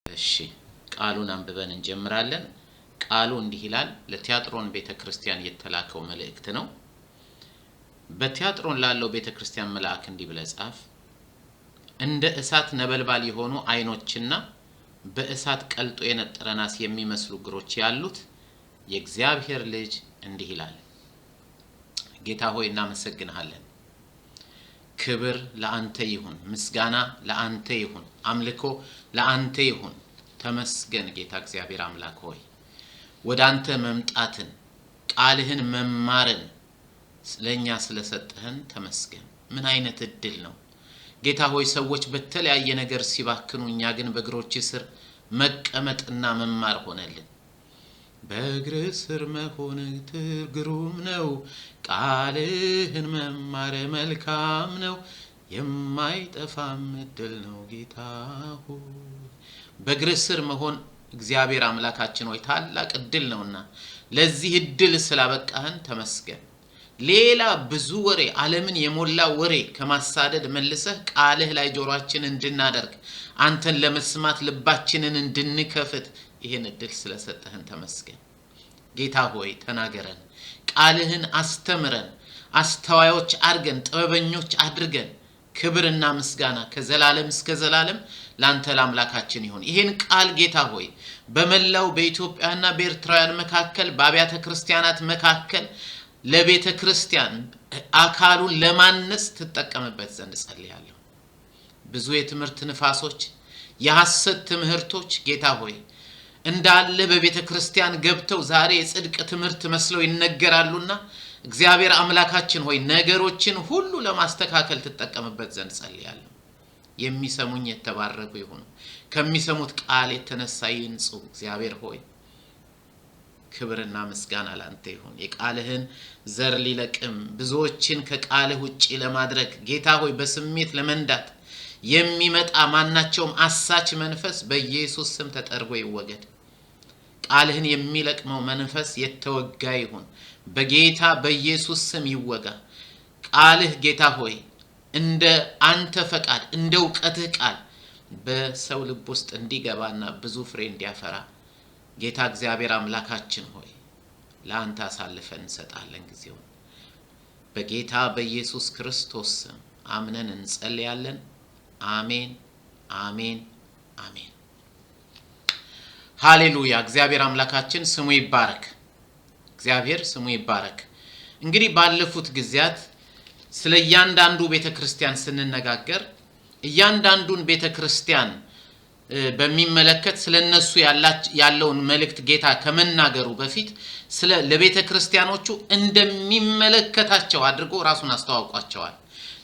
እሺ፣ ቃሉን አንብበን እንጀምራለን። ቃሉ እንዲህ ይላል። ለትያጥሮን ቤተ ክርስቲያን የተላከው መልእክት ነው። በትያጥሮን ላለው ቤተ ክርስቲያን መልአክ እንዲህ ብለህ ጻፍ። እንደ እሳት ነበልባል የሆኑ ዓይኖችና በእሳት ቀልጦ የነጠረ ናስ የሚመስሉ እግሮች ያሉት የእግዚአብሔር ልጅ እንዲህ ይላል። ጌታ ሆይ፣ እናመሰግንሃለን። ክብር ለአንተ ይሁን፣ ምስጋና ለአንተ ይሁን፣ አምልኮ ለአንተ ይሁን። ተመስገን ጌታ እግዚአብሔር አምላክ ሆይ፣ ወደ አንተ መምጣትን፣ ቃልህን መማርን ለእኛ ስለሰጠህን ተመስገን። ምን አይነት እድል ነው ጌታ ሆይ! ሰዎች በተለያየ ነገር ሲባክኑ፣ እኛ ግን በእግሮችህ ስር መቀመጥና መማር ሆነልን። በእግርህ ስር መሆን ግሩም ነው፣ ቃልህን መማር መልካም ነው፣ የማይጠፋም እድል ነው ጌታ ሆይ። በእግርህ ስር መሆን እግዚአብሔር አምላካችን ሆይ፣ ታላቅ እድል ነውና ለዚህ እድል ስላበቃህን ተመስገን። ሌላ ብዙ ወሬ፣ ዓለምን የሞላ ወሬ ከማሳደድ መልሰህ ቃልህ ላይ ጆሯችንን እንድናደርግ፣ አንተን ለመስማት ልባችንን እንድንከፍት ይህን እድል ስለሰጠህን ተመስገን። ጌታ ሆይ፣ ተናገረን፣ ቃልህን አስተምረን፣ አስተዋዮች አድርገን፣ ጥበበኞች አድርገን። ክብርና ምስጋና ከዘላለም እስከ ዘላለም ለአንተ ለአምላካችን ይሁን። ይህን ቃል ጌታ ሆይ፣ በመላው በኢትዮጵያና በኤርትራውያን መካከል፣ በአብያተ ክርስቲያናት መካከል፣ ለቤተ ክርስቲያን አካሉን ለማነጽ ትጠቀምበት ዘንድ ጸልያለሁ። ብዙ የትምህርት ንፋሶች፣ የሐሰት ትምህርቶች ጌታ ሆይ፣ እንዳለ በቤተ ክርስቲያን ገብተው ዛሬ የጽድቅ ትምህርት መስለው ይነገራሉና እግዚአብሔር አምላካችን ሆይ፣ ነገሮችን ሁሉ ለማስተካከል ትጠቀምበት ዘንድ ጸልያለሁ። የሚሰሙኝ የተባረኩ ይሁኑ። ከሚሰሙት ቃል የተነሳ ይንጹ። እግዚአብሔር ሆይ፣ ክብርና ምስጋና ላንተ ይሁን። የቃልህን ዘር ሊለቅም፣ ብዙዎችን ከቃልህ ውጪ ለማድረግ፣ ጌታ ሆይ፣ በስሜት ለመንዳት የሚመጣ ማናቸውም አሳች መንፈስ በኢየሱስ ስም ተጠርጎ ይወገድ። ቃልህን የሚለቅመው መንፈስ የተወጋ ይሁን። በጌታ በኢየሱስ ስም ይወጋ። ቃልህ ጌታ ሆይ፣ እንደ አንተ ፈቃድ፣ እንደ እውቀትህ ቃል በሰው ልብ ውስጥ እንዲገባና ብዙ ፍሬ እንዲያፈራ ጌታ እግዚአብሔር አምላካችን ሆይ፣ ለአንተ አሳልፈን እንሰጣለን ጊዜውን። በጌታ በኢየሱስ ክርስቶስ ስም አምነን እንጸልያለን። አሜን፣ አሜን፣ አሜን። ሃሌሉያ! እግዚአብሔር አምላካችን ስሙ ይባረክ። እግዚአብሔር ስሙ ይባረክ። እንግዲህ ባለፉት ጊዜያት ስለ እያንዳንዱ ቤተ ክርስቲያን ስንነጋገር፣ እያንዳንዱን ቤተ ክርስቲያን በሚመለከት ስለ እነሱ ያለውን መልእክት ጌታ ከመናገሩ በፊት ስለ ለቤተ ክርስቲያኖቹ እንደሚመለከታቸው አድርጎ ራሱን አስተዋውቋቸዋል።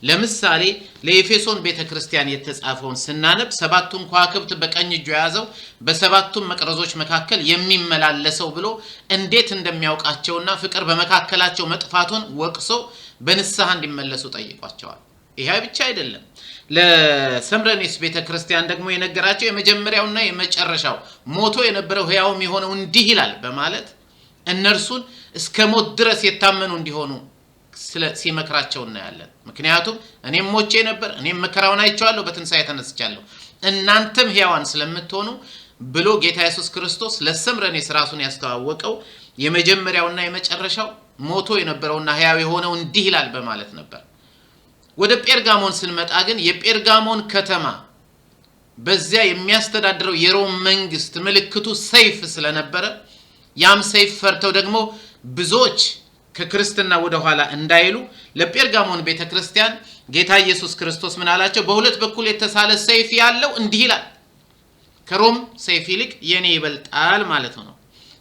ለምሳሌ ለኤፌሶን ቤተ ክርስቲያን የተጻፈውን ስናነብ ሰባቱን ከዋክብት በቀኝ እጁ የያዘው፣ በሰባቱም መቅረዞች መካከል የሚመላለሰው ብሎ እንዴት እንደሚያውቃቸውና ፍቅር በመካከላቸው መጥፋቱን ወቅሶ በንስሐ እንዲመለሱ ጠይቋቸዋል። ይሄ ብቻ አይደለም። ለሰምረኔስ ቤተ ክርስቲያን ደግሞ የነገራቸው የመጀመሪያውና የመጨረሻው፣ ሞቶ የነበረው ሕያውም የሆነው እንዲህ ይላል በማለት እነርሱን እስከ ሞት ድረስ የታመኑ እንዲሆኑ ሲመክራቸው እናያለን። ምክንያቱም እኔም ሞቼ ነበር፣ እኔም መከራውን አይቼዋለሁ፣ በትንሣኤ ተነስቻለሁ፣ እናንተም ሕያዋን ስለምትሆኑ ብሎ ጌታ ኢየሱስ ክርስቶስ ለሰምረኔስ ራሱን ያስተዋወቀው የመጀመሪያውና የመጨረሻው፣ ሞቶ የነበረውና ሕያው የሆነው እንዲህ ይላል በማለት ነበር። ወደ ጴርጋሞን ስንመጣ ግን የጴርጋሞን ከተማ በዚያ የሚያስተዳድረው የሮም መንግስት ምልክቱ ሰይፍ ስለነበረ፣ ያም ሰይፍ ፈርተው ደግሞ ብዙዎች ከክርስትና ወደ ኋላ እንዳይሉ ለጴርጋሞን ቤተ ክርስቲያን ጌታ ኢየሱስ ክርስቶስ ምን አላቸው? በሁለት በኩል የተሳለ ሰይፍ ያለው እንዲህ ይላል። ከሮም ሰይፍ ይልቅ የኔ ይበልጣል ማለት ነው።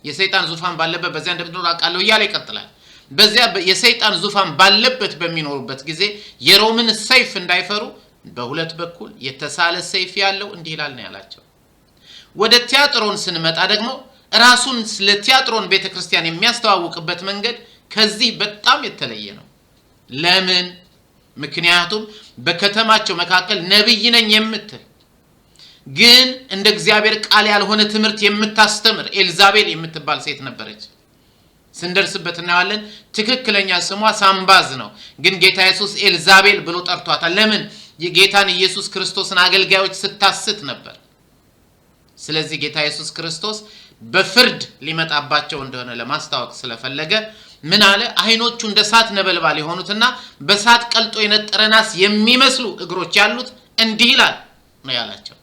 የሰይጣን ዙፋን ባለበት በዚያ እንደምትኖር አውቃለሁ እያለ ይቀጥላል። በዚያ የሰይጣን ዙፋን ባለበት በሚኖሩበት ጊዜ የሮምን ሰይፍ እንዳይፈሩ በሁለት በኩል የተሳለ ሰይፍ ያለው እንዲህ ይላል ነው ያላቸው። ወደ ቲያጥሮን ስንመጣ ደግሞ ራሱን ለቲያጥሮን ቤተ ክርስቲያን የሚያስተዋውቅበት መንገድ ከዚህ በጣም የተለየ ነው። ለምን? ምክንያቱም በከተማቸው መካከል ነቢይ ነኝ የምትል፣ ግን እንደ እግዚአብሔር ቃል ያልሆነ ትምህርት የምታስተምር ኤልዛቤል የምትባል ሴት ነበረች። ስንደርስበት እናየዋለን። ትክክለኛ ስሟ ሳምባዝ ነው፣ ግን ጌታ ኢየሱስ ኤልዛቤል ብሎ ጠርቷታል። ለምን? የጌታን ኢየሱስ ክርስቶስን አገልጋዮች ስታስት ነበር። ስለዚህ ጌታ ኢየሱስ ክርስቶስ በፍርድ ሊመጣባቸው እንደሆነ ለማስታወቅ ስለፈለገ ምን አለ? አይኖቹ እንደ እሳት ነበልባል የሆኑትና በእሳት ቀልጦ የነጠረ ናስ የሚመስሉ እግሮች ያሉት እንዲህ ይላል ነው ያላቸው።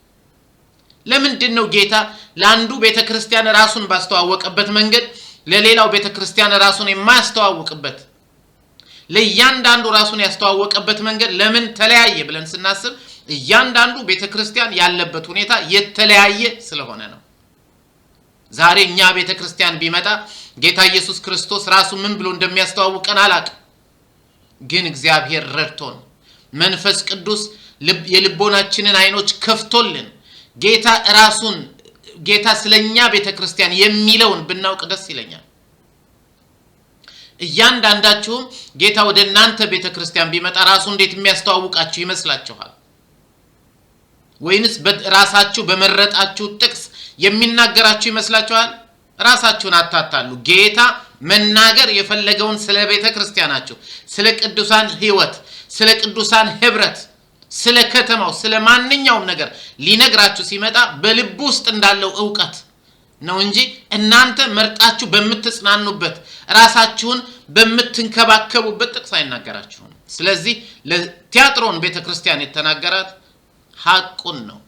ለምንድን ነው ጌታ ለአንዱ ቤተ ክርስቲያን ራሱን ባስተዋወቀበት መንገድ ለሌላው ቤተ ክርስቲያን ራሱን የማያስተዋውቅበት? ለእያንዳንዱ ራሱን ያስተዋወቀበት መንገድ ለምን ተለያየ ብለን ስናስብ እያንዳንዱ ቤተ ክርስቲያን ያለበት ሁኔታ የተለያየ ስለሆነ ነው። ዛሬ እኛ ቤተ ክርስቲያን ቢመጣ ጌታ ኢየሱስ ክርስቶስ ራሱ ምን ብሎ እንደሚያስተዋውቀን አላቅም። ግን እግዚአብሔር ረድቶን፣ መንፈስ ቅዱስ የልቦናችንን አይኖች ከፍቶልን፣ ጌታ ራሱን፣ ጌታ ስለኛ ቤተ ክርስቲያን የሚለውን ብናውቅ ደስ ይለኛል። እያንዳንዳችሁም ጌታ ወደ እናንተ ቤተ ክርስቲያን ቢመጣ ራሱ እንዴት የሚያስተዋውቃችሁ ይመስላችኋል? ወይንስ ራሳችሁ በመረጣችሁ ጥቅስ የሚናገራችሁ ይመስላችኋል? ራሳችሁን አታታሉ። ጌታ መናገር የፈለገውን ስለ ቤተ ክርስቲያናችሁ፣ ስለ ቅዱሳን ሕይወት፣ ስለ ቅዱሳን ህብረት፣ ስለ ከተማው፣ ስለ ማንኛውም ነገር ሊነግራችሁ ሲመጣ በልቡ ውስጥ እንዳለው እውቀት ነው እንጂ እናንተ መርጣችሁ በምትጽናኑበት፣ ራሳችሁን በምትንከባከቡበት ጥቅስ አይናገራችሁም። ስለዚህ ለቲያጥሮን ቤተ ክርስቲያን የተናገራት ሐቁን ነው።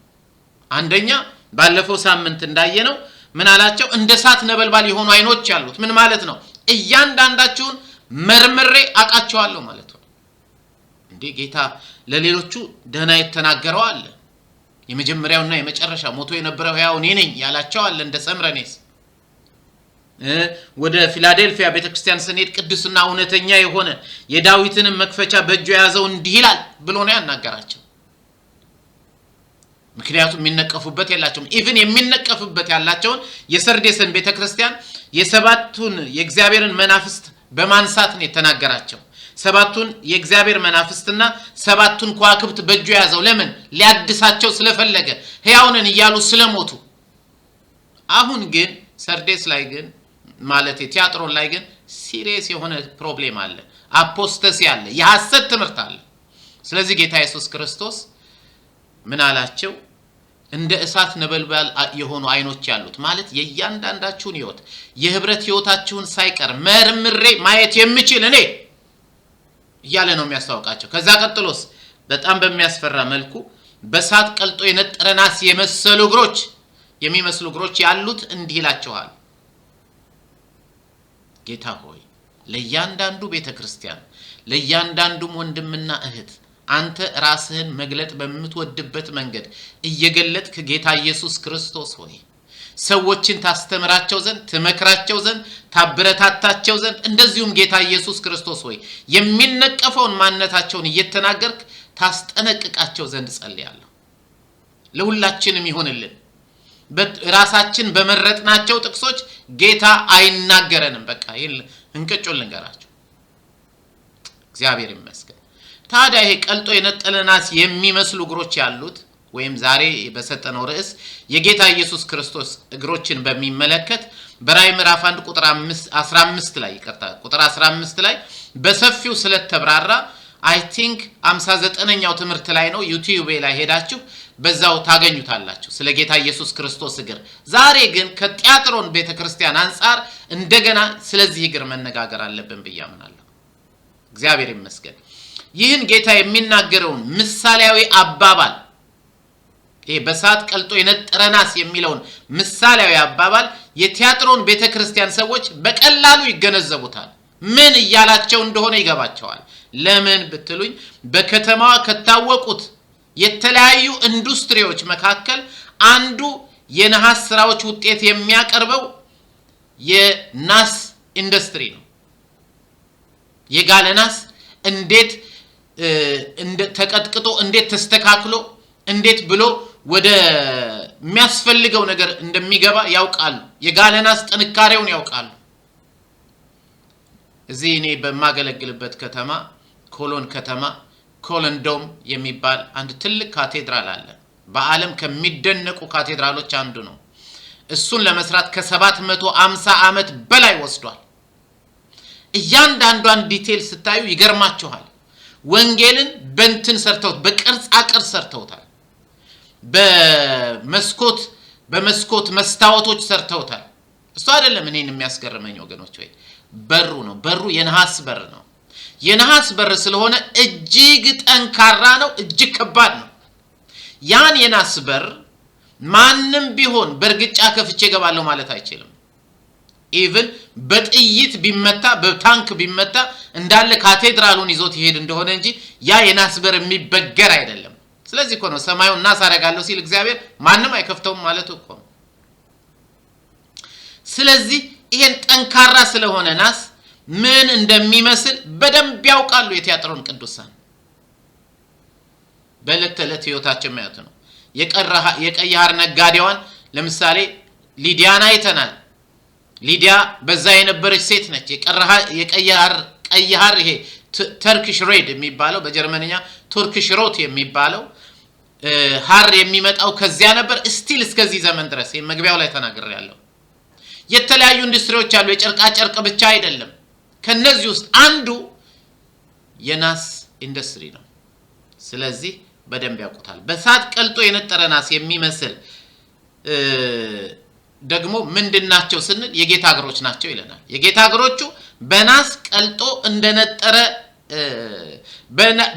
አንደኛ ባለፈው ሳምንት እንዳየነው ምን አላቸው? እንደ እሳት ነበልባል የሆኑ አይኖች ያሉት ምን ማለት ነው? እያንዳንዳችሁን መርምሬ አውቃቸዋለሁ ማለት ነው። እንዴ፣ ጌታ ለሌሎቹ ደህና የተናገረው አለ። የመጀመሪያውና የመጨረሻ፣ ሞቶ የነበረው ሕያው እኔ ነኝ ያላቸው አለ እንደ ሰምረኔስ። ወደ ፊላዴልፊያ ቤተክርስቲያን ስንሄድ ቅዱስና እውነተኛ የሆነ፣ የዳዊትንም መክፈቻ በእጁ የያዘው እንዲህ ይላል ብሎ ነው ያናገራቸው። ምክንያቱም የሚነቀፉበት የላቸውም። Even የሚነቀፉበት ያላቸውን የሰርዴስን ቤተክርስቲያን የሰባቱን የእግዚአብሔርን መናፍስት በማንሳት ነው የተናገራቸው። ሰባቱን የእግዚአብሔር መናፍስትና ሰባቱን ከዋክብት በእጁ የያዘው ለምን? ሊያድሳቸው ስለፈለገ፣ ሕያው ነን እያሉ ስለሞቱ። አሁን ግን ሰርዴስ ላይ ግን፣ ማለት ቲያጥሮን ላይ ግን serious የሆነ problem አለ። Apostasy አለ፣ የሐሰት ትምህርት አለ። ስለዚህ ጌታ ኢየሱስ ክርስቶስ ምን አላቸው? እንደ እሳት ነበልባል የሆኑ አይኖች ያሉት ማለት የእያንዳንዳችሁን ህይወት፣ የህብረት ህይወታችሁን ሳይቀር መርምሬ ማየት የምችል እኔ እያለ ነው የሚያስታውቃቸው። ከዛ ቀጥሎስ በጣም በሚያስፈራ መልኩ በእሳት ቀልጦ የነጠረ ናስ የመሰሉ እግሮች፣ የሚመስሉ እግሮች ያሉት እንዲህ ይላቸዋል። ጌታ ሆይ፣ ለእያንዳንዱ ቤተ ክርስቲያን፣ ለእያንዳንዱም ወንድምና እህት አንተ ራስህን መግለጥ በምትወድበት መንገድ እየገለጥክ፣ ጌታ ኢየሱስ ክርስቶስ ሆይ፣ ሰዎችን ታስተምራቸው ዘንድ፣ ትመክራቸው ዘንድ፣ ታበረታታቸው ዘንድ፣ እንደዚሁም ጌታ ኢየሱስ ክርስቶስ ሆይ የሚነቀፈውን ማንነታቸውን እየተናገርክ ታስጠነቅቃቸው ዘንድ ጸልያለሁ። ለሁላችንም ይሆንልን። ራሳችን በመረጥናቸው ጥቅሶች ጌታ አይናገረንም። በቃ ይህን እንቅጩን ልንገራችሁ። እግዚአብሔር ይመስገን። ታዲያ ይሄ ቀልጦ የነጠረ ናስ የሚመስሉ እግሮች ያሉት ወይም ዛሬ በሰጠነው ርዕስ የጌታ ኢየሱስ ክርስቶስ እግሮችን በሚመለከት በራእይ ምዕራፍ 1 ቁጥር 15 ላይ፣ ይቅርታ፣ ቁጥር 15 ላይ በሰፊው ስለተብራራ I think 59ኛው ትምህርት ላይ ነው። YouTube ላይ ሄዳችሁ በዛው ታገኙታላችሁ ስለ ጌታ ኢየሱስ ክርስቶስ እግር። ዛሬ ግን ከቲያጥሮን ቤተ ክርስቲያን አንጻር እንደገና ስለዚህ እግር መነጋገር አለብን ብዬ አምናለሁ። እግዚአብሔር ይመስገን። ይህን ጌታ የሚናገረውን ምሳሌያዊ አባባል፣ ይሄ በእሳት ቀልጦ የነጠረ ናስ የሚለውን ምሳሌያዊ አባባል የቲያጥሮን ቤተ ክርስቲያን ሰዎች በቀላሉ ይገነዘቡታል። ምን እያላቸው እንደሆነ ይገባቸዋል። ለምን ብትሉኝ በከተማዋ ከታወቁት የተለያዩ ኢንዱስትሪዎች መካከል አንዱ የነሐስ ስራዎች ውጤት የሚያቀርበው የናስ ኢንዱስትሪ ነው። የጋለ ናስ እንዴት ተቀጥቅጦ፣ እንዴት ተስተካክሎ፣ እንዴት ብሎ ወደ የሚያስፈልገው ነገር እንደሚገባ ያውቃሉ። የጋለ ናስ ጥንካሬውን ያውቃሉ። እዚህ እኔ በማገለግልበት ከተማ፣ ኮሎን ከተማ፣ ኮሎን ዶም የሚባል አንድ ትልቅ ካቴድራል አለ። በዓለም ከሚደነቁ ካቴድራሎች አንዱ ነው። እሱን ለመስራት ከ750 ዓመት በላይ ወስዷል። እያንዳንዷን detail ስታዩ ይገርማችኋል። ወንጌልን በንትን ሰርተውት፣ በቅርጻ ቅርጽ ሰርተውታል። በመስኮት በመስኮት መስታወቶች ሰርተውታል። እሱ አይደለም እኔን የሚያስገርመኝ ወገኖች፣ ወይ በሩ ነው። በሩ የነሐስ በር ነው። የነሐስ በር ስለሆነ እጅግ ጠንካራ ነው፣ እጅግ ከባድ ነው። ያን የናስ በር ማንም ቢሆን በእርግጫ ከፍቼ እገባለሁ ማለት አይችልም። Even በጥይት ቢመታ፣ በታንክ ቢመታ እንዳለ ካቴድራሉን ይዞት ይሄድ እንደሆነ እንጂ ያ የናስ በር የሚበገር አይደለም። ስለዚህ እኮ ነው ሰማዩን ናስ አደርጋለሁ ሲል እግዚአብሔር ማንም አይከፍተውም ማለቱ እኮ ነው። ስለዚህ ይሄን ጠንካራ ስለሆነ ናስ ምን እንደሚመስል በደንብ ያውቃሉ የትያጥሮን ቅዱሳን። በዕለት ተዕለት ህይወታቸው የሚያዩት ነው። የቀይ ሐር ነጋዴዋን ለምሳሌ ሊዲያን አይተናል። ሊዲያ በዛ የነበረች ሴት ነች። የቀይ ሐር፣ ይሄ Turkish red የሚባለው፣ በጀርመንኛ Turkish Rot የሚባለው ሐር የሚመጣው ከዚያ ነበር። Still እስከዚህ ዘመን ድረስ መግቢያው ላይ ተናግሬያለሁ። የተለያዩ ኢንዱስትሪዎች አሉ። የጨርቃ ጨርቅ ብቻ አይደለም። ከነዚህ ውስጥ አንዱ የናስ ኢንዱስትሪ ነው። ስለዚህ በደንብ ያውቁታል። በእሳት ቀልጦ የነጠረ ናስ የሚመስል ደግሞ ምንድን ናቸው ስንል የጌታ እግሮች ናቸው ይለናል። የጌታ እግሮቹ በናስ ቀልጦ እንደነጠረ፣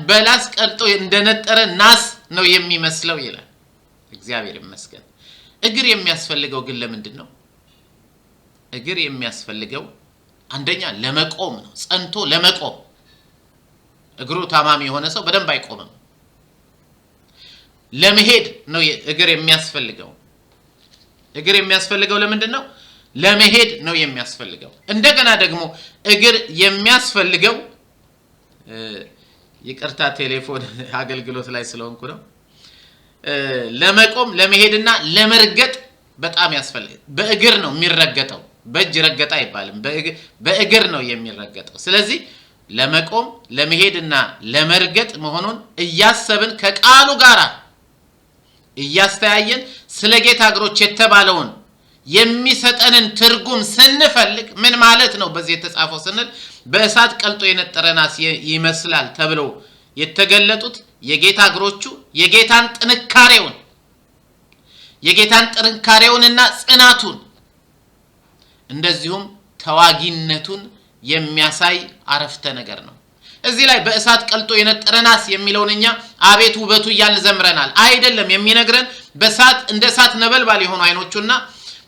በናስ ቀልጦ እንደነጠረ ናስ ነው የሚመስለው ይላል። እግዚአብሔር ይመስገን። እግር የሚያስፈልገው ግን ለምንድን ነው? እግር የሚያስፈልገው አንደኛ ለመቆም ነው፣ ጸንቶ ለመቆም። እግሩ ታማሚ የሆነ ሰው በደንብ አይቆምም። ለመሄድ ነው እግር የሚያስፈልገው። እግር የሚያስፈልገው ለምንድን ነው? ለመሄድ ነው የሚያስፈልገው። እንደገና ደግሞ እግር የሚያስፈልገው፣ ይቅርታ ቴሌፎን አገልግሎት ላይ ስለሆንኩ ነው። ለመቆም፣ ለመሄድና ለመርገጥ በጣም ያስፈልጋል። በእግር ነው የሚረገጠው። በእጅ ረገጣ አይባልም። በእግር ነው የሚረገጠው። ስለዚህ ለመቆም፣ ለመሄድና ለመርገጥ መሆኑን እያሰብን፣ ከቃሉ ጋር እያስተያየን፣ ስለ ጌታ እግሮች የተባለውን የሚሰጠንን ትርጉም ስንፈልግ፣ ምን ማለት ነው በዚህ የተጻፈው ስንል፣ በእሳት ቀልጦ የነጠረ ናስ ይመስላል ተብለው የተገለጡት የጌታ እግሮቹ የጌታን ጥንካሬውንና ጽናቱን እንደዚሁም ተዋጊነቱን የሚያሳይ አረፍተ ነገር ነው። እዚህ ላይ በእሳት ቀልጦ የነጠረ ናስ የሚለውን እኛ አቤት ውበቱ እያልን ዘምረናል። አይደለም፣ የሚነግረን በእሳት እንደ እሳት ነበልባል የሆኑ አይኖቹና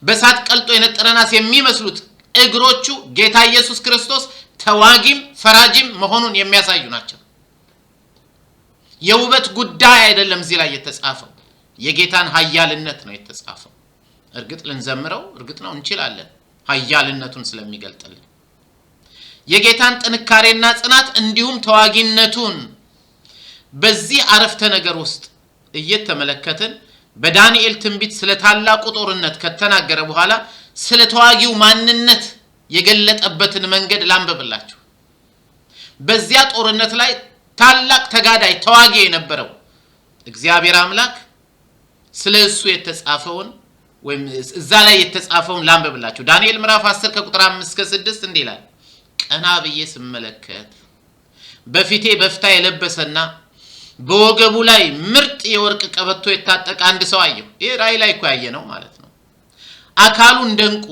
በእሳት ቀልጦ የነጠረ ናስ የሚመስሉት እግሮቹ ጌታ ኢየሱስ ክርስቶስ ተዋጊም ፈራጂም መሆኑን የሚያሳዩ ናቸው። የውበት ጉዳይ አይደለም እዚህ ላይ የተጻፈው፣ የጌታን ኃያልነት ነው የተጻፈው። እርግጥ ልንዘምረው እርግጥ ነው እንችላለን፣ ኃያልነቱን ስለሚገልጥልን። የጌታን ጥንካሬና ጽናት እንዲሁም ተዋጊነቱን በዚህ አረፍተ ነገር ውስጥ እየተመለከትን፣ በዳንኤል ትንቢት ስለ ታላቁ ጦርነት ከተናገረ በኋላ ስለ ተዋጊው ማንነት የገለጠበትን መንገድ ላንብብላችሁ። በዚያ ጦርነት ላይ ታላቅ ተጋዳይ ተዋጊ የነበረው እግዚአብሔር አምላክ ስለ እሱ የተጻፈውን ወይም እዛ ላይ የተጻፈውን ላንብብላችሁ። ዳንኤል ምዕራፍ 10 ከቁጥር 5 እስከ 6 እንዲህ ይላል። ቀና ብዬ ስመለከት በፊቴ በፍታ የለበሰና በወገቡ ላይ ምርጥ የወርቅ ቀበቶ የታጠቀ አንድ ሰው አየሁ። ይህ ራእይ ላይ እኮ ያየ ነው ማለት ነው። አካሉ እንደ ዕንቁ፣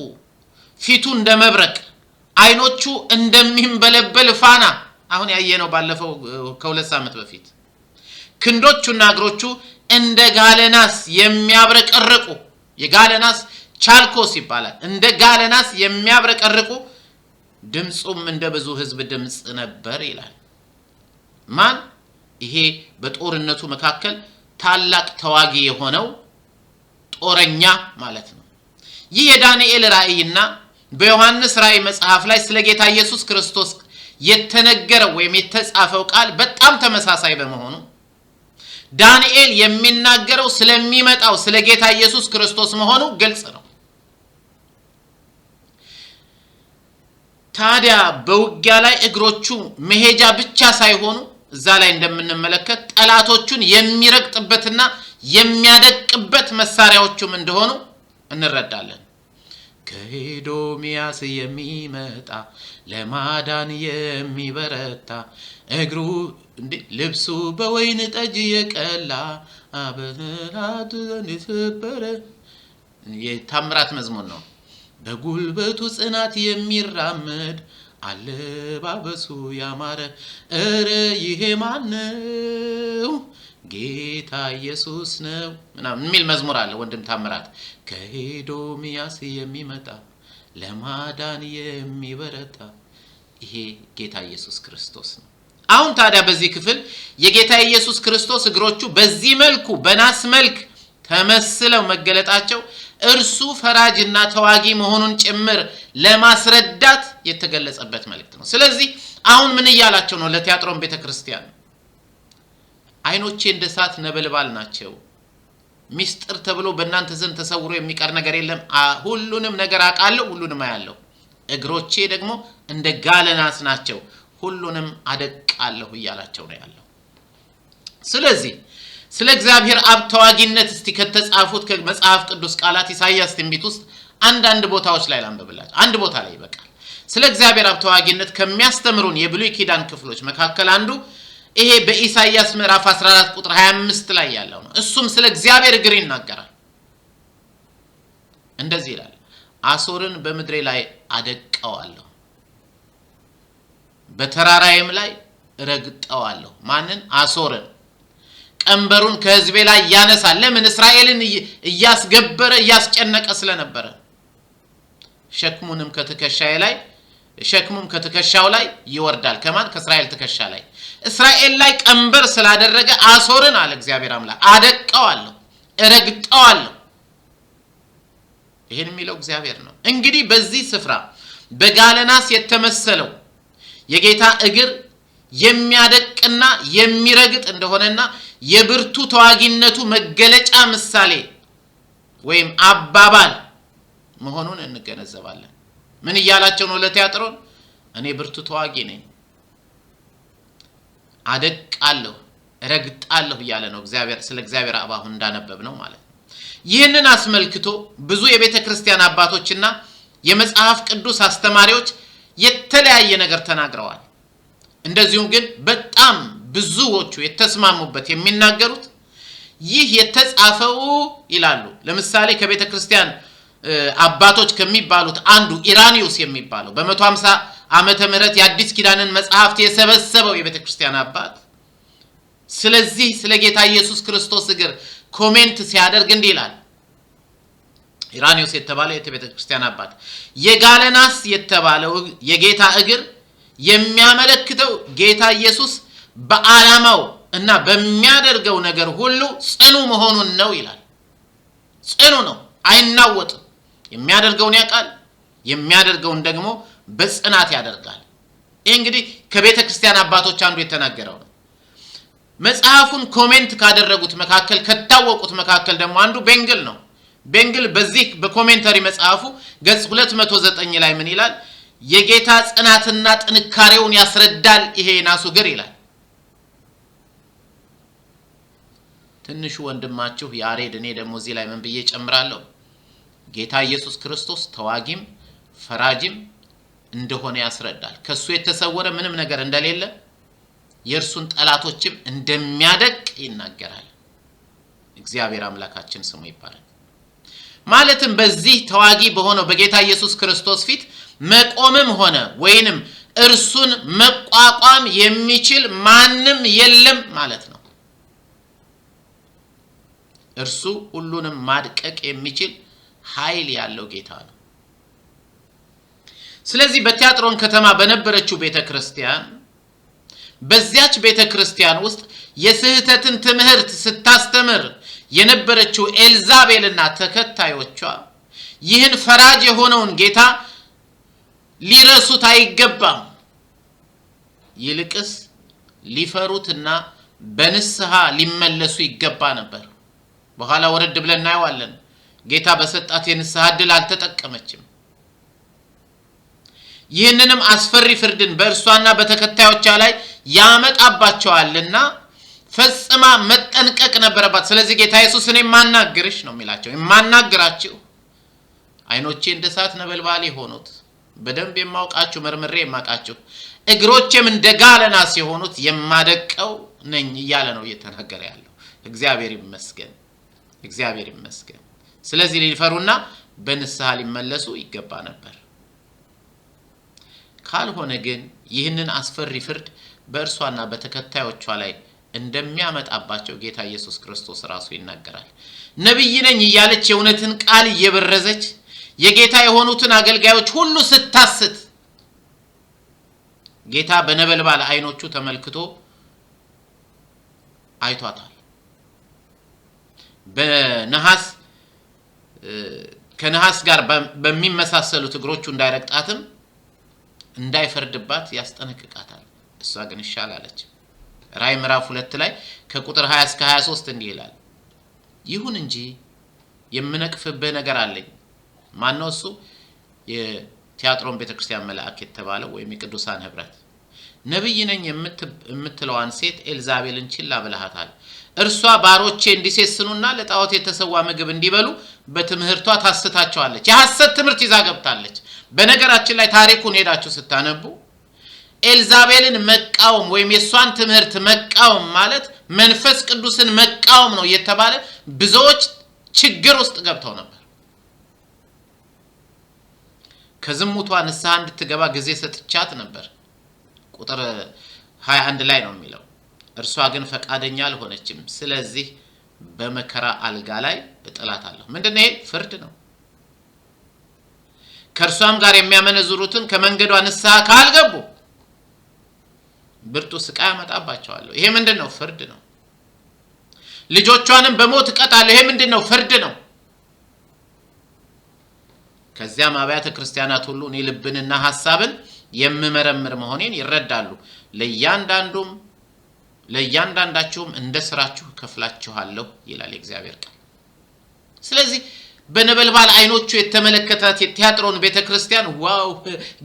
ፊቱ እንደ መብረቅ፣ ዓይኖቹ እንደሚንበለበል ፋና፣ አሁን ያየነው ባለፈው ከ2 ሳምንት በፊት፣ ክንዶቹና እግሮቹ እንደ ጋለ ናስ የሚያብረቀርቁ፣ የጋለ ናስ ቻልኮስ ይባላል። እንደ ጋለ ናስ የሚያብረቀርቁ፣ ድምፁም እንደ ብዙ ሕዝብ ድምፅ ነበር ይላል። ማን? ይሄ በጦርነቱ መካከል ታላቅ ተዋጊ የሆነው ጦረኛ ማለት ነው። ይህ የዳንኤል ራእይና በዮሐንስ ራእይ መጽሐፍ ላይ ስለ ጌታ ኢየሱስ ክርስቶስ የተነገረው ወይም የተጻፈው ቃል በጣም ተመሳሳይ በመሆኑ ዳንኤል የሚናገረው ስለሚመጣው ስለ ጌታ ኢየሱስ ክርስቶስ መሆኑ ግልጽ ነው። ታዲያ በውጊያ ላይ እግሮቹ መሄጃ ብቻ ሳይሆኑ እዛ ላይ እንደምንመለከት ጠላቶቹን የሚረግጥበትና የሚያደቅበት መሳሪያዎቹም እንደሆኑ እንረዳለን። ከኤዶምያስ የሚመጣ ለማዳን የሚበረታ፣ እግሩ እንዴ ልብሱ በወይን ጠጅ የቀላ፣ በጠላቱ ዘንድ የሰበረ። የታምራት መዝሙር ነው። በጉልበቱ ጽናት የሚራመድ አለባበሱ ያማረ፣ እረ ይሄ ማነው? ጌታ ኢየሱስ ነው ምናምን የሚል መዝሙር አለ። ወንድም ታምራት ከኤዶምያስ የሚመጣ ለማዳን የሚበረታ፣ ይሄ ጌታ ኢየሱስ ክርስቶስ ነው። አሁን ታዲያ በዚህ ክፍል የጌታ ኢየሱስ ክርስቶስ እግሮቹ በዚህ መልኩ በናስ መልክ ተመስለው መገለጣቸው እርሱ ፈራጅና ተዋጊ መሆኑን ጭምር ለማስረዳት የተገለጸበት መልእክት ነው። ስለዚህ አሁን ምን እያላቸው ነው? ለትያጥሮን ቤተ ክርስቲያን ዓይኖቼ እንደ እሳት ነበልባል ናቸው። ሚስጥር ተብሎ በእናንተ ዘንድ ተሰውሮ የሚቀር ነገር የለም። ሁሉንም ነገር አውቃለሁ፣ ሁሉንም አያለሁ። እግሮቼ ደግሞ እንደ ጋለ ናስ ናቸው፣ ሁሉንም አደቃለሁ እያላቸው ነው ያለው። ስለዚህ ስለ እግዚአብሔር አብ ተዋጊነት እስቲ ከተጻፉት ከመጽሐፍ ቅዱስ ቃላት ኢሳይያስ ትንቢት ውስጥ አንዳንድ ቦታዎች ላይ ላንብብላችሁ። አንድ ቦታ ላይ ይበቃል። ስለ እግዚአብሔር አብ ተዋጊነት ከሚያስተምሩን የብሉይ ኪዳን ክፍሎች መካከል አንዱ ይሄ በኢሳይያስ ምዕራፍ 14 ቁጥር 25 ላይ ያለው ነው። እሱም ስለ እግዚአብሔር እግር ይናገራል። እንደዚህ ይላል፣ አሦርን በምድሬ ላይ አደቀዋለሁ፣ በተራራዬም ላይ ረግጠዋለሁ። ማንን? አሦርን። ቀንበሩን ከሕዝቤ ላይ ያነሳል። ለምን? እስራኤልን እያስገበረ እያስጨነቀ ስለነበረ። ሸክሙንም ከትከሻዬ ላይ ሸክሙም ከትከሻው ላይ ይወርዳል። ከማን? ከእስራኤል ትከሻ ላይ። እስራኤል ላይ ቀንበር ስላደረገ አሦርን አለ እግዚአብሔር አምላክ አደቀዋለሁ፣ እረግጠዋለሁ። ይህን የሚለው እግዚአብሔር ነው። እንግዲህ በዚህ ስፍራ በጋለናስ የተመሰለው የጌታ እግር የሚያደቅና የሚረግጥ እንደሆነና የብርቱ ተዋጊነቱ መገለጫ ምሳሌ ወይም አባባል መሆኑን እንገነዘባለን። ምን እያላቸው ነው ለትያጥሮን? እኔ ብርቱ ተዋጊ ነኝ፣ አደቃለሁ፣ እረግጣለሁ እያለ ነው እግዚአብሔር። ስለ እግዚአብሔር አብ አሁን እንዳነበብ ነው ማለት ነው። ይህንን አስመልክቶ ብዙ የቤተ ክርስቲያን አባቶችና የመጽሐፍ ቅዱስ አስተማሪዎች የተለያየ ነገር ተናግረዋል። እንደዚሁም ግን በጣም ብዙዎቹ የተስማሙበት የሚናገሩት ይህ የተጻፈው ይላሉ። ለምሳሌ ከቤተ ክርስቲያን አባቶች ከሚባሉት አንዱ ኢራኒዮስ የሚባለው በ150 ዓመተ ምህረት የአዲስ ኪዳንን መጽሐፍት የሰበሰበው የቤተ ክርስቲያን አባት ስለዚህ ስለ ጌታ ኢየሱስ ክርስቶስ እግር comment ሲያደርግ እንዲህ ይላል። ኢራኒዮስ የተባለ የቤተ ክርስቲያን አባት የጋለ ናስ የተባለው የጌታ እግር የሚያመለክተው ጌታ ኢየሱስ በዓላማው እና በሚያደርገው ነገር ሁሉ ጽኑ መሆኑን ነው ይላል። ጽኑ ነው፣ አይናወጥም። የሚያደርገውን ያውቃል፣ የሚያደርገውን ደግሞ በጽናት ያደርጋል። ይህ እንግዲህ ከቤተ ክርስቲያን አባቶች አንዱ የተናገረው ነው። መጽሐፉን comment ካደረጉት መካከል ከታወቁት መካከል ደግሞ አንዱ ቤንግል ነው። ቤንግል በዚህ በ commentary መጽሐፉ ገጽ 209 ላይ ምን ይላል? የጌታ ጽናትና ጥንካሬውን ያስረዳል ይሄ የናሱ እግር ይላል። ትንሹ ወንድማችሁ ያሬድ እኔ ደግሞ እዚህ ላይ ምን ብዬ ጨምራለሁ? ጌታ ኢየሱስ ክርስቶስ ተዋጊም ፈራጅም እንደሆነ ያስረዳል። ከሱ የተሰወረ ምንም ነገር እንደሌለ የእርሱን ጠላቶችም እንደሚያደቅ ይናገራል። እግዚአብሔር አምላካችን ስሙ ይባላል። ማለትም በዚህ ተዋጊ በሆነው በጌታ ኢየሱስ ክርስቶስ ፊት መቆምም ሆነ ወይንም እርሱን መቋቋም የሚችል ማንም የለም ማለት ነው። እርሱ ሁሉንም ማድቀቅ የሚችል ኃይል ያለው ጌታ ነው። ስለዚህ በቲያጥሮን ከተማ በነበረችው ቤተ ክርስቲያን በዚያች ቤተ ክርስቲያን ውስጥ የስህተትን ትምህርት ስታስተምር የነበረችው ኤልዛቤልና ተከታዮቿ ይህን ፈራጅ የሆነውን ጌታ ሊረሱት አይገባም። ይልቅስ ሊፈሩትና በንስሐ ሊመለሱ ይገባ ነበር። በኋላ ወረድ ብለን እናየዋለን። ጌታ በሰጣት የንስሐ ዕድል አልተጠቀመችም። ይህንንም አስፈሪ ፍርድን በእርሷና በተከታዮቿ ላይ ያመጣባቸዋልና ፈጽማ መጠንቀቅ ነበረባት። ስለዚህ ጌታ ኢየሱስ እኔ የማናግርሽ ነው የሚላቸው፣ የማናግራችሁ ዓይኖቼ እንደ እሳት ነበልባል የሆኑት በደንብ የማውቃችሁ መርምሬ የማውቃችሁ እግሮቼም እንደ ጋለ ናስ የሆኑት የማደቀው ነኝ እያለ ነው እየተናገረ ያለው። እግዚአብሔር ይመስገን፣ እግዚአብሔር ይመስገን። ስለዚህ ሊፈሩና በንስሐ ሊመለሱ ይገባ ነበር። ካልሆነ ግን ይህንን አስፈሪ ፍርድ በእርሷና በተከታዮቿ ላይ እንደሚያመጣባቸው ጌታ ኢየሱስ ክርስቶስ ራሱ ይናገራል። ነቢይ ነኝ እያለች የእውነትን ቃል እየበረዘች የጌታ የሆኑትን አገልጋዮች ሁሉ ስታስት ጌታ በነበልባል ዓይኖቹ ተመልክቶ አይቷታል። በነሐስ ከነሐስ ጋር በሚመሳሰሉት እግሮቹ እንዳይረግጣትም እንዳይፈርድባት ያስጠነቅቃታል። እሷ ግን እሺ አላለች። ራእይ ምዕራፍ 2 ላይ ከቁጥር 20 እስከ 23 እንዲህ ይላል፣ ይሁን እንጂ የምነቅፍብህ ነገር አለኝ። ማነው እሱ? የቲያጥሮን ቤተክርስቲያን መልአክ የተባለው ወይም የቅዱሳን ህብረት። ነቢይ ነኝ የምትለዋን ሴት ኤልዛቤልን ችላ ብለሃታል። እርሷ ባሮቼ እንዲሴስኑና ለጣዖት የተሰዋ ምግብ እንዲበሉ በትምህርቷ ታስታቸዋለች። የሐሰት ትምህርት ይዛ ገብታለች። በነገራችን ላይ ታሪኩን ሄዳችሁ ስታነቡ ኤልዛቤልን መቃወም ወይም የእሷን ትምህርት መቃወም ማለት መንፈስ ቅዱስን መቃወም ነው እየተባለ ብዙዎች ችግር ውስጥ ገብተው ነበር። ከዝሙቷ ንስሐ እንድትገባ ጊዜ ሰጥቻት ነበር። ቁጥር 21 ላይ ነው የሚለው። እርሷ ግን ፈቃደኛ አልሆነችም። ስለዚህ በመከራ አልጋ ላይ እጥላታለሁ። ምንድን ነው ይሄ? ፍርድ ነው። ከእርሷም ጋር የሚያመነዝሩትን ከመንገዷ ንስሐ ካልገቡ ብርቱ ስቃይ አመጣባቸዋለሁ። ይሄ ምንድን ነው? ፍርድ ነው። ልጆቿንም በሞት እቀጣለሁ። ይሄ ምንድን ነው? ፍርድ ነው። ከዚያም አብያተ ክርስቲያናት ሁሉ እኔ ልብንና ሀሳብን የምመረምር መሆኔን ይረዳሉ። ለእያንዳንዳችሁም እንደ ስራችሁ እከፍላችኋለሁ ይላል የእግዚአብሔር ቃል። ስለዚህ በነበልባል አይኖቹ የተመለከታት የቲያጥሮን ቤተክርስቲያን wow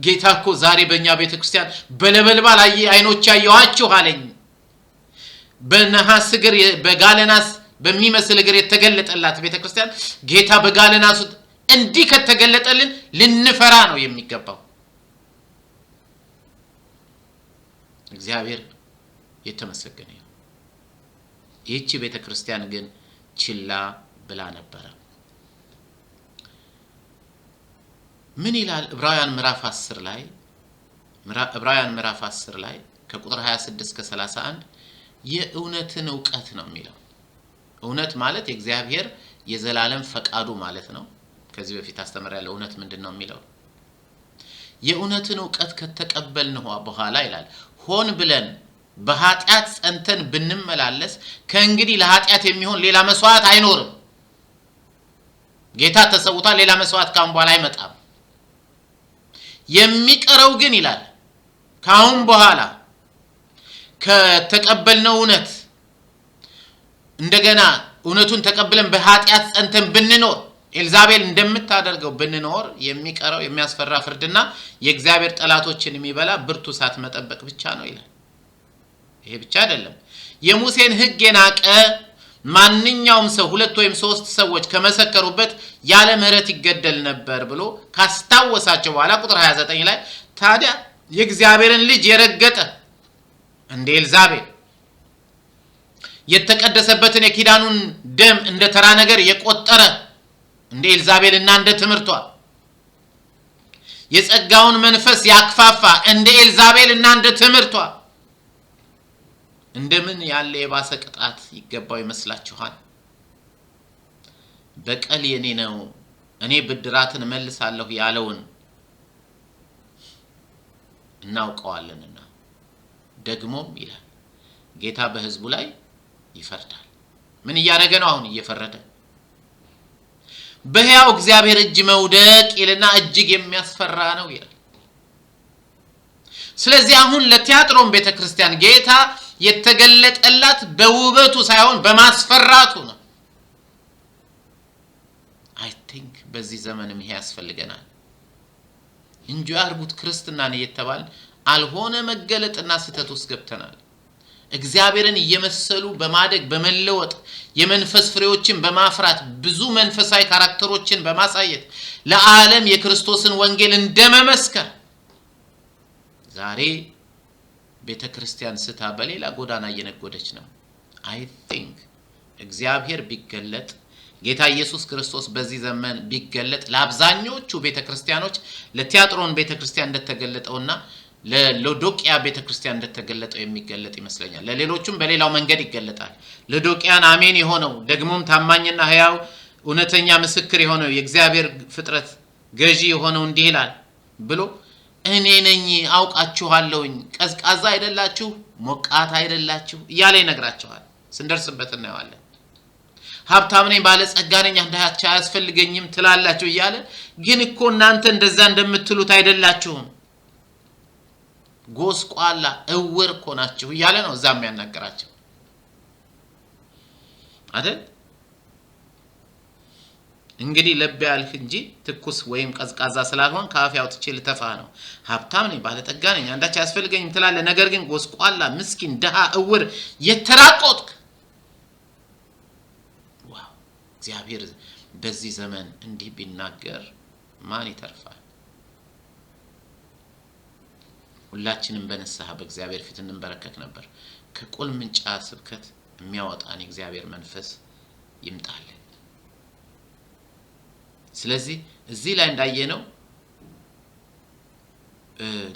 ጌታ እኮ ዛሬ በእኛ ቤተክርስቲያን በነበልባል አይኖች ያየኋችሁ አለኝ። በነሐስ እግር በጋለ ናስ በሚመስል እግር የተገለጠላት ቤተክርስቲያን ጌታ በጋለ ናሱ እንዲህ ከተገለጠልን ልንፈራ ነው የሚገባው። እግዚአብሔር የተመሰገነ ይሁን። ይህቺ ቤተክርስቲያን ግን ችላ ብላ ነበረ። ምን ይላል ዕብራውያን ምዕራፍ 10 ላይ? ዕብራውያን ምዕራፍ 10 ላይ ከቁጥር 26 እስከ 31 የእውነትን እውቀት ነው የሚለው። እውነት ማለት የእግዚአብሔር የዘላለም ፈቃዱ ማለት ነው። ከዚህ በፊት አስተምሬያለሁ። እውነት ምንድን ነው የሚለው። የእውነትን እውቀት ከተቀበልን በኋላ ይላል ሆን ብለን በኃጢአት ጸንተን ብንመላለስ ከእንግዲህ ለኃጢአት የሚሆን ሌላ መስዋዕት አይኖርም። ጌታ ተሰውቷል። ሌላ መስዋዕት ካሁን በኋላ አይመጣም። የሚቀረው ግን ይላል ካሁን በኋላ ከተቀበልነው እውነት እንደገና እውነቱን ተቀብለን በኃጢአት ጸንተን ብንኖር ኤልዛቤል እንደምታደርገው ብንኖር የሚቀረው የሚያስፈራ ፍርድና የእግዚአብሔር ጠላቶችን የሚበላ ብርቱ እሳት መጠበቅ ብቻ ነው ይላል። ይሄ ብቻ አይደለም። የሙሴን ሕግ የናቀ ማንኛውም ሰው 2 ወይም 3 ሰዎች ከመሰከሩበት ያለ ምሕረት ይገደል ነበር ብሎ ካስታወሳቸው በኋላ ቁጥር 29 ላይ ታዲያ የእግዚአብሔርን ልጅ የረገጠ እንደ ኤልዛቤል የተቀደሰበትን የኪዳኑን ደም እንደ ተራ ነገር የቆጠረ እንደ ኤልዛቤልና እንደ ትምህርቷ የጸጋውን መንፈስ ያክፋፋ እንደ ኤልዛቤልና እንደ ትምህርቷ እንደምን ያለ የባሰ ቅጣት ይገባው ይመስላችኋል? በቀል የኔ ነው፣ እኔ ብድራትን እመልሳለሁ ያለውን እናውቀዋለንና ደግሞም ይላል ጌታ በሕዝቡ ላይ ይፈርዳል። ምን እያደረገ ነው? አሁን እየፈረደ። በሕያው እግዚአብሔር እጅ መውደቅ ይልና እጅግ የሚያስፈራ ነው ይላል። ስለዚህ አሁን ለቲያጥሮን ቤተክርስቲያን ጌታ የተገለጠላት በውበቱ ሳይሆን በማስፈራቱ ነው። I think በዚህ ዘመንም ይሄ ያስፈልገናል። እንጂ አርጉት ክርስትናን እየተባልን አልሆነ መገለጥና ስህተት ውስጥ ገብተናል። እግዚአብሔርን እየመሰሉ በማደግ በመለወጥ የመንፈስ ፍሬዎችን በማፍራት ብዙ መንፈሳዊ character ኦችን በማሳየት ለዓለም የክርስቶስን ወንጌል እንደመመስከር ዛሬ ቤተክርስቲያን ስታ በሌላ ጎዳና እየነጎደች ነው። I think እግዚአብሔር ቢገለጥ ጌታ ኢየሱስ ክርስቶስ በዚህ ዘመን ቢገለጥ ለአብዛኞቹ ቤተ ክርስቲያኖች ለቲያጥሮን ቤተ ክርስቲያን እንደተገለጠውና ለሎዶቅያ ቤተ ክርስቲያን እንደተገለጠው የሚገለጥ ይመስለኛል። ለሌሎቹም በሌላው መንገድ ይገለጣል። ሎዶቅያን አሜን የሆነው፣ ደግሞም ታማኝና ሕያው እውነተኛ ምስክር የሆነው፣ የእግዚአብሔር ፍጥረት ገዢ የሆነው እንዲህ ይላል ብሎ፣ እኔ ነኝ፣ አውቃችኋለሁኝ፣ ቀዝቃዛ አይደላችሁ፣ ሞቃት አይደላችሁ እያለ ይነግራቸዋል። ስንደርስበት እናየዋለን። ሀብታም ነኝ፣ ባለጸጋ ነኝ፣ አንዳች አያስፈልገኝም ትላላችሁ እያለ፣ ግን እኮ እናንተ እንደዛ እንደምትሉት አይደላችሁም፣ ጎስቋላ እውር እኮ ናችሁ እያለ ነው እዛ የሚያናገራቸው አይደል? እንግዲህ ለብ ያልህ እንጂ ትኩስ ወይም ቀዝቃዛ ስላልሆን ከአፌ አውጥቼ ልተፋህ ነው። ሀብታም ነኝ፣ ባለጠጋ ነኝ፣ አንዳች አያስፈልገኝም ትላለህ። ነገር ግን ጎስቋላ፣ ምስኪን፣ ድሃ፣ እውር፣ የተራቆትክ። Wow! እግዚአብሔር በዚህ ዘመን እንዲህ ቢናገር ማን ይተርፋል? ሁላችንም በንስሐ በእግዚአብሔር ፊት እንንበረከክ ነበር። ከቁልምጫ ስብከት የሚያወጣን የእግዚአብሔር መንፈስ ይምጣልን። ስለዚህ እዚህ ላይ እንዳየነው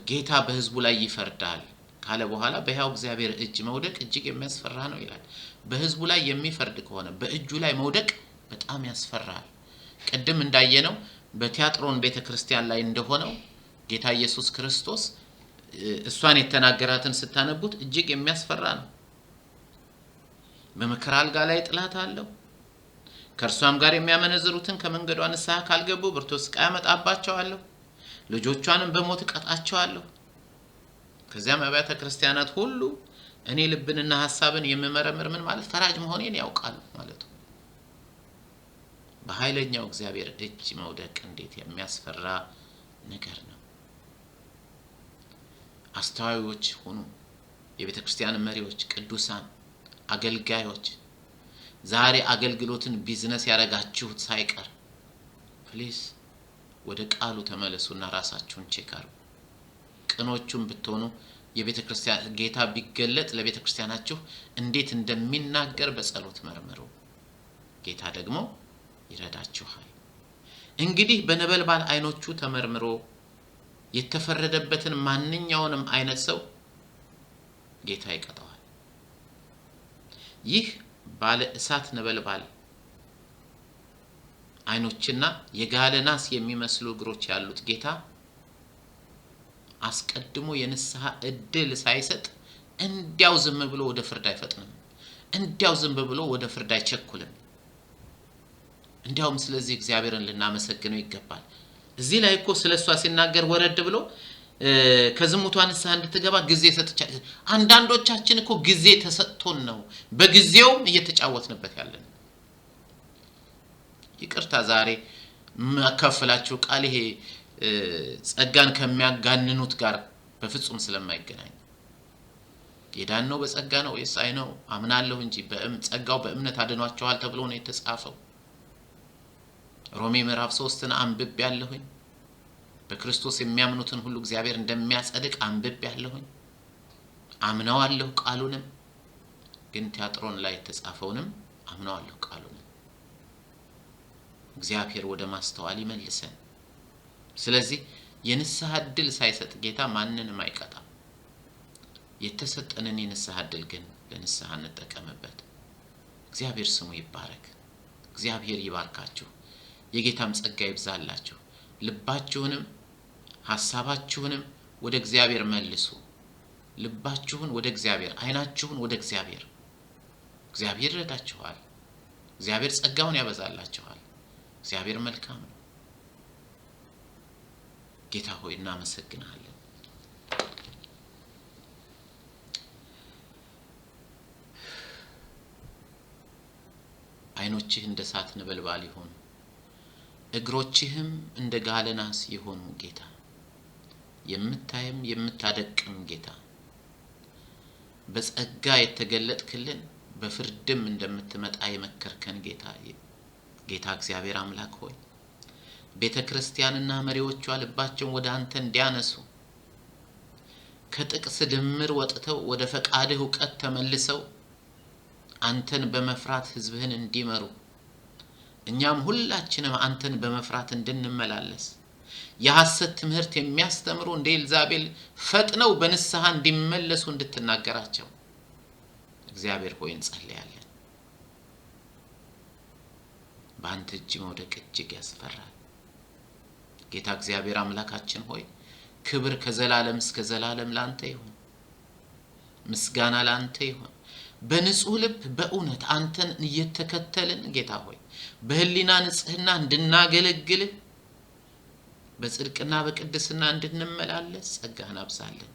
ጌታ በሕዝቡ ላይ ይፈርዳል ካለ በኋላ በሕያው እግዚአብሔር እጅ መውደቅ እጅግ የሚያስፈራ ነው ይላል። በሕዝቡ ላይ የሚፈርድ ከሆነ በእጁ ላይ መውደቅ በጣም ያስፈራል። ቅድም እንዳየነው በቲያጥሮን ቤተ ክርስቲያን ላይ እንደሆነው ጌታ ኢየሱስ ክርስቶስ እሷን የተናገራትን ስታነቡት እጅግ የሚያስፈራ ነው። በመከራ አልጋ ላይ ጥላት አለሁ። ከእርሷም ጋር የሚያመነዝሩትን ከመንገዷ ንስሐ ካልገቡ ብርቱ ስቃይ አመጣባቸዋለሁ፣ ልጆቿንም በሞት እቀጣቸዋለሁ። ከዚያም አብያተ ክርስቲያናት ሁሉ እኔ ልብንና ሀሳብን የምመረምር ምን ማለት ፈራጅ መሆኔን ያውቃሉ ማለት ነው። በኃይለኛው እግዚአብሔር እጅ መውደቅ እንዴት የሚያስፈራ ነገር ነው። አስተዋዮች ሁኑ። የቤተ ክርስቲያን መሪዎች፣ ቅዱሳን አገልጋዮች፣ ዛሬ አገልግሎትን ቢዝነስ ያደረጋችሁት ሳይቀር please ወደ ቃሉ ተመለሱና ራሳችሁን check አድርጉ። ቅኖቹም ብትሆኑ የቤተ ክርስቲያን ጌታ ቢገለጥ ለቤተ ክርስቲያናችሁ እንዴት እንደሚናገር በጸሎት መርምሩ። ጌታ ደግሞ ይረዳችኋል። እንግዲህ በነበልባል ዓይኖቹ ተመርምሮ የተፈረደበትን ማንኛውንም አይነት ሰው ጌታ ይቀጣዋል። ይህ ባለ እሳት ነበልባል ዓይኖችና የጋለ ናስ የሚመስሉ እግሮች ያሉት ጌታ አስቀድሞ የንስሐ እድል ሳይሰጥ እንዲያው ዝም ብሎ ወደ ፍርድ አይፈጥንም። እንዲያው ዝም ብሎ ወደ ፍርድ አይቸኩልም። እንዲያውም ስለዚህ እግዚአብሔርን ልናመሰግነው ይገባል። እዚህ ላይ እኮ ስለ እሷ ሲናገር ወረድ ብሎ ከዝሙቷ ንስሐ እንድትገባ ጊዜ ሰጥቻ። አንዳንዶቻችን እኮ ጊዜ ተሰጥቶን ነው በጊዜውም እየተጫወትንበት ያለን። ይቅርታ፣ ዛሬ የማካፍላችሁ ቃል ይሄ ጸጋን ከሚያጋንኑት ጋር በፍጹም ስለማይገናኝ፣ የዳነው በጸጋ ነው ወይስ አይ ነው አምናለሁ እንጂ ጸጋው በእምነት አድኗቸዋል ተብሎ ነው የተጻፈው። ሮሜ ምዕራፍ 3ን አንብቤ ያለሁኝ፣ በክርስቶስ የሚያምኑትን ሁሉ እግዚአብሔር እንደሚያጸድቅ አንብቤ ያለሁኝ፣ አምነዋለሁ። ቃሉንም ግን ቲያጥሮን ላይ የተጻፈውንም አምነዋለሁ ቃሉንም። እግዚአብሔር ወደ ማስተዋል ይመልሰን። ስለዚህ የንስሐ እድል ሳይሰጥ ጌታ ማንንም አይቀጣም። የተሰጠንን የንስሐ እድል ግን ለንስሐ እንጠቀምበት። እግዚአብሔር ስሙ ይባረክ። እግዚአብሔር ይባርካችሁ። የጌታም ጸጋ ይብዛላችሁ። ልባችሁንም ሀሳባችሁንም ወደ እግዚአብሔር መልሱ። ልባችሁን ወደ እግዚአብሔር፣ ዓይናችሁን ወደ እግዚአብሔር። እግዚአብሔር ይረዳችኋል። እግዚአብሔር ጸጋውን ያበዛላችኋል። እግዚአብሔር መልካም ነው። ጌታ ሆይ እናመሰግንሃለን። ዓይኖችህ እንደ እሳት ነበልባል ይሆኑ፣ እግሮችህም እንደ ጋለ ናስ የሆኑ ጌታ፣ የምታይም የምታደቅም ጌታ፣ በጸጋ የተገለጥክልን፣ በፍርድም እንደምትመጣ የመከርከን ጌታ፣ ጌታ እግዚአብሔር አምላክ ሆይ፣ ቤተ ክርስቲያንና መሪዎቿ ልባቸውን ወደ አንተ እንዲያነሱ፣ ከጥቅስ ድምር ወጥተው ወደ ፈቃድህ እውቀት ተመልሰው አንተን በመፍራት ሕዝብህን እንዲመሩ፣ እኛም ሁላችንም አንተን በመፍራት እንድንመላለስ፣ የሐሰት ትምህርት የሚያስተምሩ እንደ ኤልዛቤል ፈጥነው በንስሐ እንዲመለሱ እንድትናገራቸው እግዚአብሔር ሆይ እንጸልያለን። በአንተ እጅ መውደቅ እጅግ ያስፈራል። ጌታ እግዚአብሔር አምላካችን ሆይ፣ ክብር ከዘላለም እስከ ዘላለም ላንተ ይሁን፣ ምስጋና ላንተ ይሁን። በንጹህ ልብ በእውነት አንተን እየተከተልን፣ ጌታ ሆይ፣ በሕሊና ንጽሕና እንድናገለግልህ፣ በጽድቅና በቅድስና እንድንመላለስ ጸጋህን አብዛልን።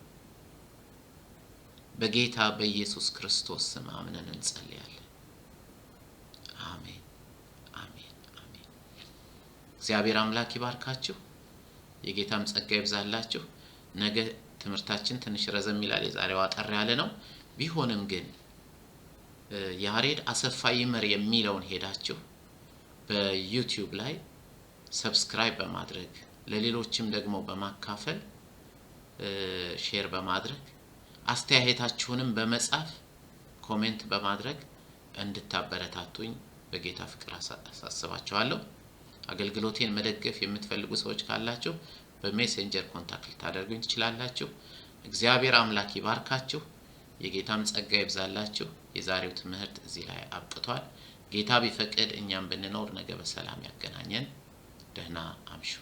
በጌታ በኢየሱስ ክርስቶስ ስም አምነን እንጸልያለን። አሜን፣ አሜን፣ አሜን። እግዚአብሔር አምላክ ይባርካችሁ፣ የጌታም ጸጋ ይብዛላችሁ። ነገ ትምህርታችን ትንሽ ረዘም ይላል። የዛሬው አጠር ያለ ነው። ቢሆንም ግን ያሬድ አሰፋ ይመር የሚለውን ሄዳችሁ በ YouTube ላይ subscribe በማድረግ፣ ለሌሎችም ደግሞ በማካፈል፣ share በማድረግ፣ አስተያየታችሁንም በመጻፍ፣ comment በማድረግ እንድታበረታቱኝ በጌታ ፍቅር አሳስባችኋለሁ። አገልግሎቴን መደገፍ የምትፈልጉ ሰዎች ካላችሁ በ Messenger contact ልታደርጉኝ ትችላላችሁ። እግዚአብሔር አምላክ ይባርካችሁ፣ የጌታም ጸጋ ይብዛላችሁ። የዛሬው ትምህርት እዚህ ላይ አብቅቷል። ጌታ ቢፈቅድ እኛም ብንኖር ነገ በሰላም ያገናኘን። ደህና አምሹ።